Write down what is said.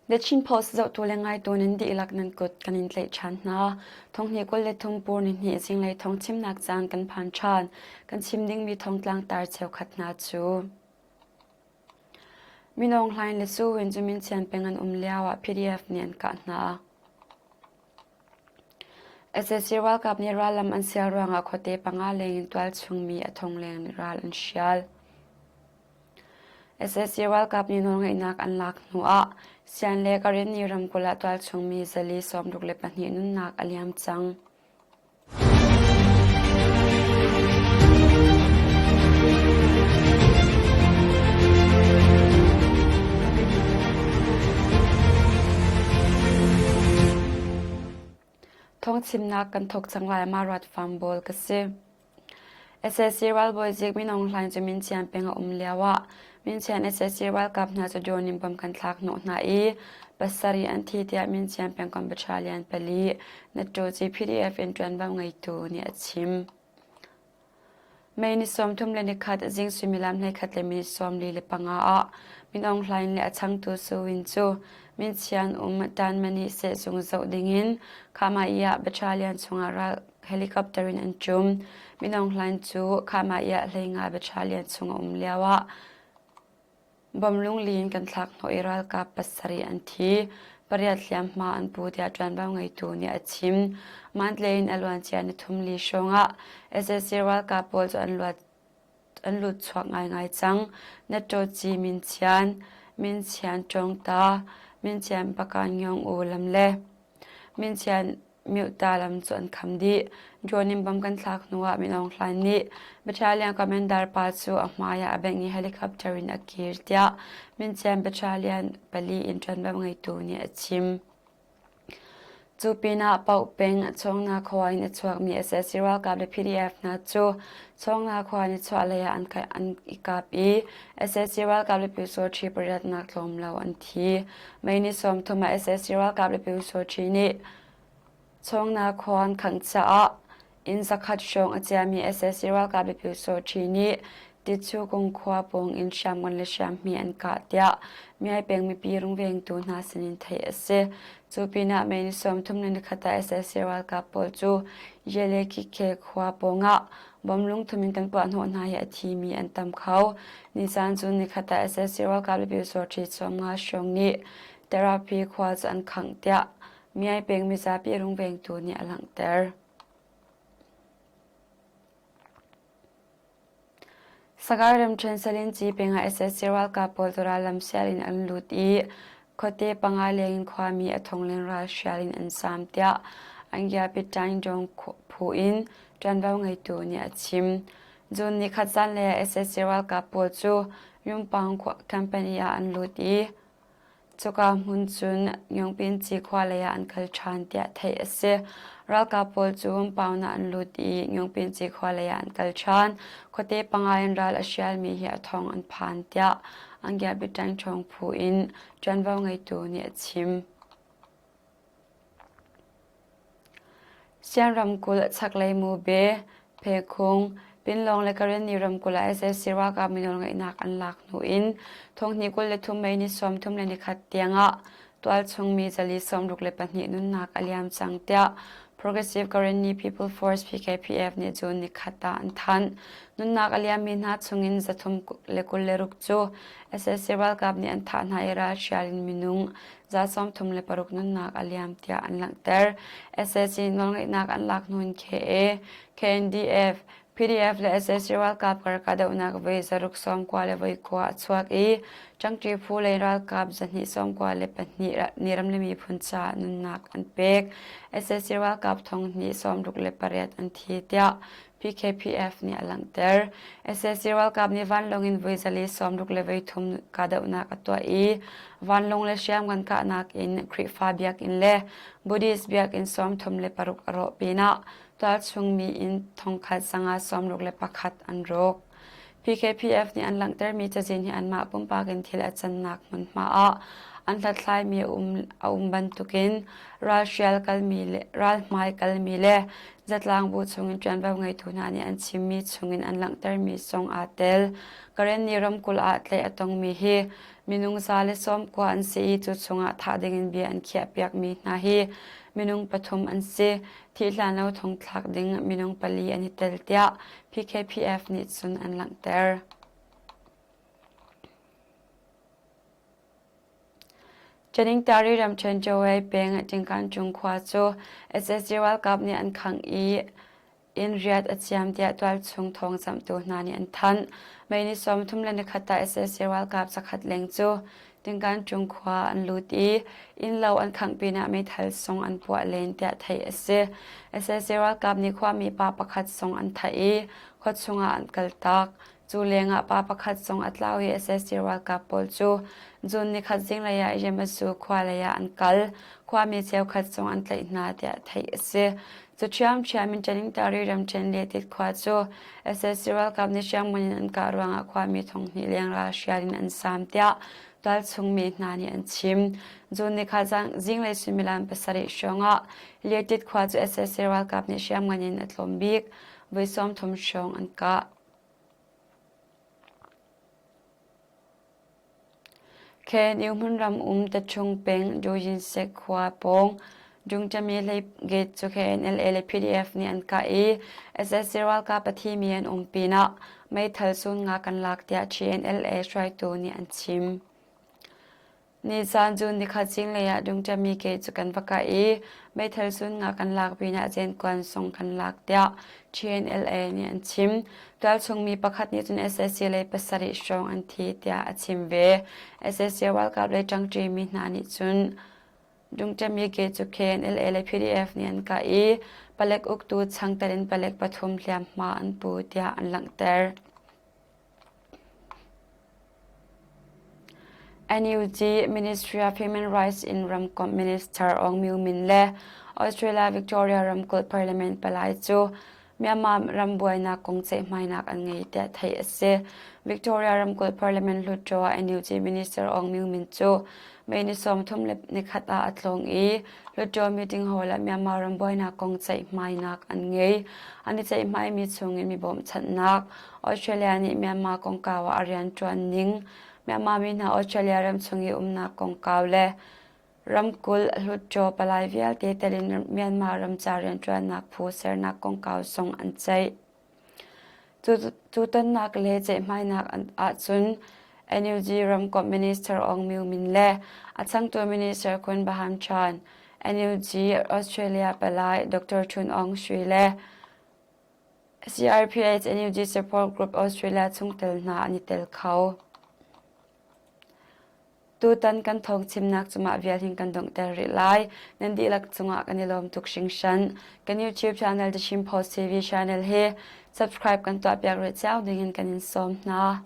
The Chin Post zohtu le ngaitu nan dihlak nan kut kan in tlaih ṭhan hna. Thonghnih 23 pur nihnih zinglei thawng chimnak caan kan phan ṭhan. Kan chim dingmi thongtlang tar cheukhat hna cu. Minung Hlaing le Su Win cu Mincian peng an um lioah PDF nih an kah hna. Sac ralkap nih rallam an sial ruangah khuate panga leng in tualchung mi a thong leng nih ral an hrial. Sac ralkap nih nawlngeihnak an lak hnuah Sian le Karenni ramkulh ah tualchung mi zali 62 nunnak a liam cang. Thawngchimnak kan thawk cang lai ma ruat fam bawl ka si. Sac ralbawi zik Min Aung Hlaing cu Mincian peng a um lioah Mincian sac ralkap hna cu drone in bom kan thlak hnawh hna i pasarih an thi tiah Mincian pengkomh battalion pali NATO PDF in ṭuanvo ngeitu nih a chim. May ni 31 zing suimilam 11 le minute 45 ah Min Aung Hlaing le a changtu Su Win cu Mincian um Tanmani sehzung zoh dingin Khama-i ah battalion chungah ral helicopter in an ṭum. Min Aung Hlaing cu Khama-i ah hleinga battalion chung a um lioah bom lungli in kan thlak hnawh i ralkap pasarih an thi. Pariat hliamhma an pu tiah ṭuanvo ngeitu nih a chim. Mantle in a luancia nithum li hrawngah sac ralkap pawl cu an luat an lut chuak ngaingai cang. Natṭawci Minchian, Minchian Ṭawngta, Minchian Pakan Ngyong U lam le Minchian Myohta lam cu an kham dih. Drone in bom kan thlak hnuah Min Aung Hlaing nih Battalion commander pa cu a hmai ah a bengh i helicopter in a kir tiah Mincian Battalion pali in ṭuanvo ngeitu nih a chim. Cu pinah Paoh peng Chawngna khua in a chuakmi sac ralkap le PDF hna cu Chawngna khua nichuahlei ah an i kap i sac ralkap le Pyusawṭhi pariatnak tlawm lo an thi. May ni 30 ah sac ralkap le Pyusawṭhi nih Chawngna khua an khangh caah inn zakhat hrawng a ciami sac ralkap le Pyusawṭhi nih Tichu kung khua pawng in hriamngan le hriamhmi an kah tiah Myai peng mipi rungvengtu hna sinin theih a si. Cu pinah May ni 31 ah sac ralkap pawl cu Yele Kikhe khua pawngah bom lungthum in kan puahhnawh hna hi a thimi an tam kho. Nisan cu nikhat ah sac ralkap le Pyusawṭhi sawmnga hrawng nih Terapi khua cu an khangh tiah Myai peng mizapi rungvengtu nih a langhter. Sagaing ramṭhen Salinci peng ah sac ralkap pawl cu rallam sial in an lut i khuate panga leng in khuami a thong leng ralhrial in an zaam tiah Angyapit Taingdong phu in ṭuanvo ngeitu nih a chim. June nikhat zanlei ah sac ralkap pawl cu Yumpang company ah an lut i Cuka hmun cun Ngyongpinci khua lei ah an kal ṭhan tiah theih a si. Ralkap pawl cu Paun ah an lut i Ngyongpinci khua lei ah an kal ṭhan. Khuate panga in ral a hrialmi hi a thong an phan tiah Angyabitang ṭhawng phu in ṭuanvo ngeitu nih a chim. Sian ramkulh chaklei Mube, Phekhung, Pinlawng le Karenni ramkulh ah sac ralkap minawlngeihnak an lak hnu in thonghnih 23 May ni 31 tiangah tualchung mi zali 62 nunnak a liam cang tiah Progressive Karenni People Force PKPF nih cun nikhat ah an thanh. Nunnak a liammi hna chungin 326 cu sac ralkap nih an thah hna i ralhrial in minung 36 nunnak a liam tiah an langhter. Sac nawlngeihnak an lak hnu in KA, KNDF, PDF le sac ralkap kar kahdohnak voi zaruk sawmkua le voi kua a chuak i ṭangṭi phu lei ralkap zahnih sawmkua le pahnih nih ram le miphun caah nunnak an pek. Sac ralkap thong hnih sawmruk le pariat an thi tiah PKPF nih a langhter. Sac ralkap nih vanlawng in voi zali sawmruk le voi thum kahdohnak a tuah i vanlawng le hriamngan kahnak in Khrihfa biakinn le Buddhist biakinn 36 a rawh pinah tualchung mi inn thongkhat zanga 61 an rawk. PKPF nih an langhtermi cazin hi anmah pumpak in thil a cannak hmunhma ah an hlathlaimi a um, a um bantukin ralhrial kalmi le ralhmai kalmi le zatlangbu chungin ṭuanvo ngeitu hna nih an chimmi chungin an langhtermi zong aa tel. Karenni ramkulh ah tlaih a tongmi hi Minung 119 an si i cu chungah thah dingin bia an khiahpiakmi hna hi minung pathum an si. Thih hlan lo thongthlak ding minung pali an i tel tiah PKPF nih cun an langhter. Ṭaningtari ramṭhen Jowai peng Ṭingkanṭung khua cu sac ralkap nih an khangh i inn riat a ciam tiah tualchung thawngzamhtu hna nih an thanh. May ni 31 ah sac ralkap zakhat leng cu Ṭingkanṭung khua an lut i innlo an khangh pinah meithal sung an puah len tiah theih a si. Sac ralkap nih khuami pa pakhat sung an thah i khuachung ah an kaltak. Cu lengah pa pakhat zong a tlau i sac ralkap pawl cu June nikhat zinglei ah Yemazu khua lei ah an kal. Khuami cheukhat zong an tlaih hna tiah theih a si. Cu ṭhiamṭhiam in Ṭaningtari ramṭhen le Tit khua cu sac ralkap nih hriamngan in an kah ruangah khuami thonghnih leng ralhrial in an zaam tiah tualchung mi hna nih an chim. June nikhat zinglei suimilam pasarih hrawngah Liatit khua cu sac ralkap nih hriamngan in a tlawm bik voi 30 hrawng an kah. KNU hmunram um Tachung peng Duyinsek khua pawng Dungṭami hlei gate cu KNLA le PDF nih an kah i sac ralkap a thimi an um pinah meithal sun nga kan lak tiah TNLA hruaitu nih an chim. Nizaan June nikhat zinglei ah Dungṭami ke cu kan va kah i meithal sun nga kan lak pinah zenkuan sung kan lak tiah TNLA nih an chim. Tualchung mi pakhat nih cun sac lei pasarih hrawng an thi tiah a chim ve. Sac ralkap lei ṭangṭi mi hna nih cun Dungṭami ke cu KNLA le PDF nih an kah i palek uktu changtel in palek pathum hliamhma an pu tiah an langhter. NUG Ministry of Human Rights in ramkomh Minister Aung Myo Min le Australia Victoria ramkulh Parliament palai cu Myanmar ram buainak kong ceihmainak an ngei tiah theih a si. Victoria ramkulh Parliament Hluttaw ah NUG Minister Aung Myo Min cu May ni 31 ah a tlawng i Hluttaw meeting hall ah Myanmar ram buainak kong ceihmainak an ngei. An i ceihmaimi chungin mi bawmchanhnak Australia nih Myanmar kongkau ah a rianṭuan ning, Myanmar mi hna Australia ram chung i umnak kongkau le ramkulh hluttaw palai vialte tel in Myanmar ram ca rianṭuannak phu sernak kongkau zong an ceih. Cu tonnak le ceihmainak ahcun NUG ramkomh Minister Aung Myo Min le a changtu Minister Khun Baham Chan, NUG Australia palai Dr. Chun Aung Sui le CRPH NUG Support Group Australia chungtel hna an i tel kho. Tutan kan thawng chimnak cu mah vial hin kan donghter rih lai. Nan dihlak cungah kan i lawm tuk hringhran. Kan YouTube channel The Chin Post TV channel hi subscribe kan tuahpiak rih cio dingin kan in sawm hna.